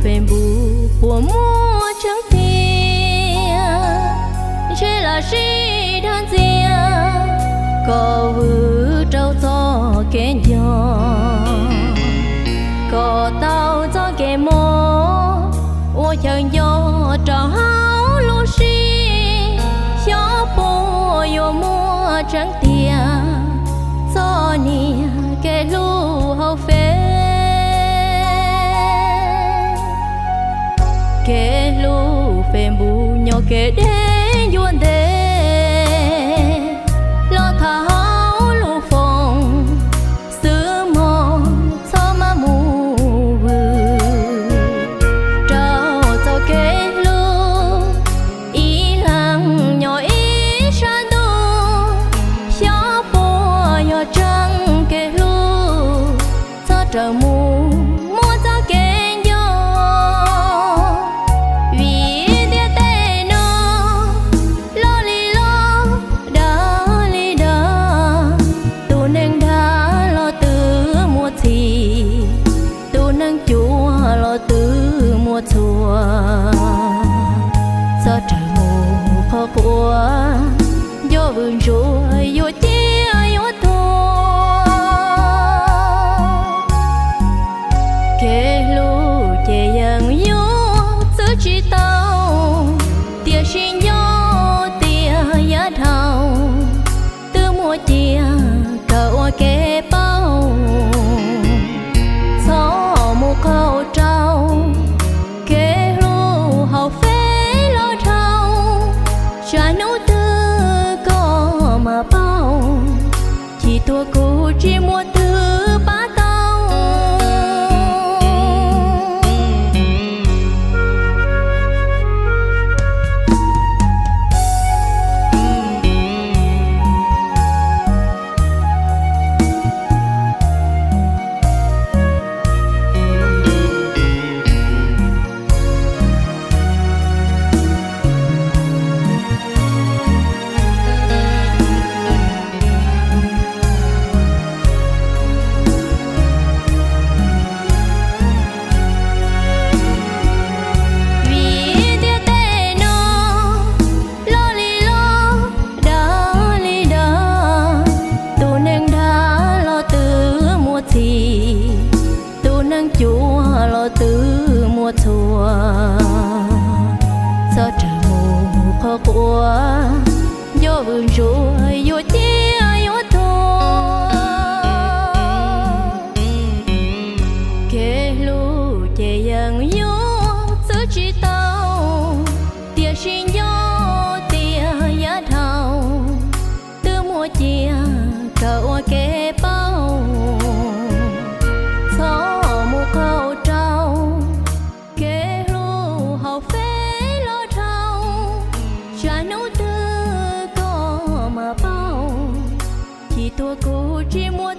Facebook puas muaj tseeb tiag? Ntshe lam sib dag ntxias kom vwm rau txoj kev nco, kom tau txoj kev mob uas chaw nco rau hauv lub siab. Xyov puas yuav muaj tseeb tiag txoj niag kev hlub hauv Face. Kev hlub Facebook nyob kev deb ncua ntev, los tham hauv lub foos xwb mog, txhob maj mus vwm rau txoj kev hlub ib leeg nyob ib sab ntuj. Xyov puas yog tseeb kev hlub, txhob rawm mus muab txoj kev nco. Vim ntiaj teb no loj li loj, dag li dag, tus neeg dag los twb muaj txhij, tus neeg cuav los twb muaj txhua. Txhob rawm mus qhov quav, nco vwm ntsuav yuav ciaj yuav tuag. Kev hlub ces yeej yuav txwv tsis tau, tiam sis nco tias yav dhau twb muaj cia kawg ua kev paub. Txhob mus qaug rau kev hlub hauv Face los dhau, tsam hnub twg koj mam paub, chim tuag kuv tsis muaj twg pab tau. Vim ntiaj teb no loj li loj, dag li dag, tus neeg dag los twb muaj txhij, tus neeg cuav los twb muaj txhua. Txhob rawm mus qhov quav, nco vwm ntsuav yuav ciaj yuav tuag. Kev hlub ces yeej yuav txwv tsis tau, tiam sis nco tias yav dhau twb muaj cia kawg ua kev paub. Txhob mus qaug rau kev hlub hauv Face los dhau, tsam hnub twg koj mam paub, chim tuag kuv tsis muaj